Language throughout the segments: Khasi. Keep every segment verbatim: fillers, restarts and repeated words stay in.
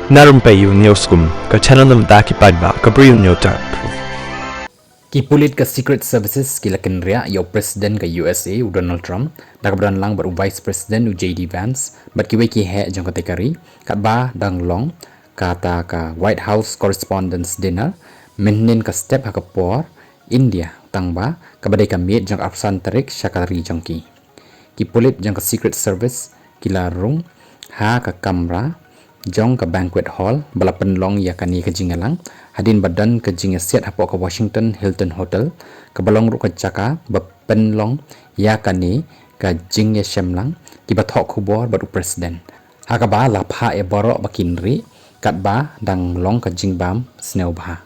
Na rympei ïa u News Kum, ka channel na bynta ki paidbah, ka briew New Type. Ki pulit ka Secret Services ki la kynriah ïa u President ka U S A u Donald Trump da kaba don lang bad u Vice President u J D Vance bad kiwei ki heh jong katei ka ri, katba dang long kata ka White House Correspondents' Dinner mynhynnin ka step ha ka por India, tangba kaba dei ka miet jong ka arphew san tarik sha ka ri jong ki. Ki pulit jong ka Secret Service ki la rung ha ka kamra jong ka banquet hall ba la pynlong ïa kane ka jingïalang, hadien ba don ka jingïasiat hapoh ka Washington Hilton Hotel, kaba long ruh ka jaka ba pynlong ïa kane ka jingïashemlang kiba thoh khubor bad u President, ha kaba la phah ïa baroh ba kin rieh katba dang long ka jingbam sngewbha.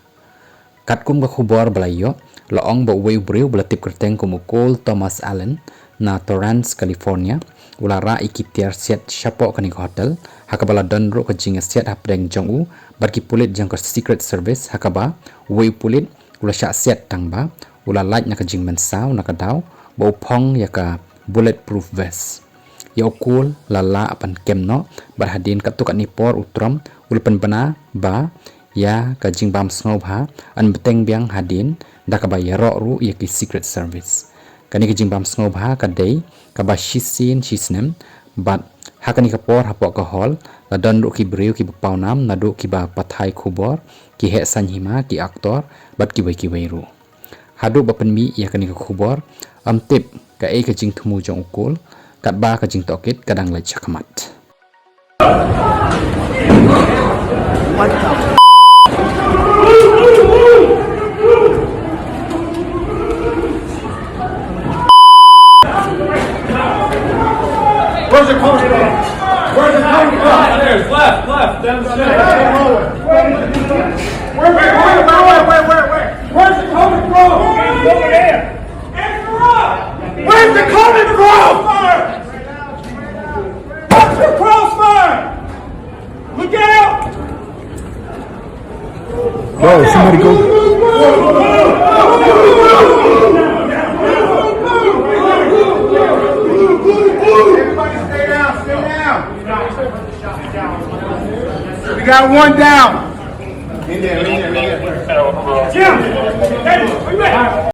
Katkum ka khubor ba la ïoh, la ong ba uwei u briew ba la tip kyrteng kum u Cole Thomas Allen na Torrance, California, u la rah ïa ki tiar siat shapoh kane ka hotel, ha kaba la don ruh ka jingïasiat hapdeng jong u bad ki pulit jong ka Secret Service, ha kaba uwei u pulit u la shah siat tangba u la lait na ka jingmynsaw na ka daw ba u phong ïa ka bulletproof vest. Ïa u Cole la lah ban kem noh bad hadien katto katne por u Trump u la pynbna ba ïa ka jingbam sngewbha yn bteng biang hadien da kaba ïaroh ruh ïa ki Secret Service. Kane ka jingbam sngewbha ka dei kaba shisien shisnem bad ha kane ka por hapoh ka hall la don ruh ki briew kiba pawnam naduh kiba pathai khubor, ki heh saiñ hima, ki aktor bad kiwei kiwei ruh. Haduh ba pynmih ïa kane ka khubor, ym tip kaei ka jingthmu jong u Cole, katba ka jingtohkit ka dang leit shakhmat. Where's it coming from? Where's it coming from? Downstairs, left, left, downstairs. Wait, wait, wait, wait, wait, wait, wait. Where's it coming from? Over there. Where's it coming from? Watch your crossfire! Look out! Bro, somebody go. Everybody stay down, stay down. We got one down. In there, in there, in there. Jim! Hey, where you at?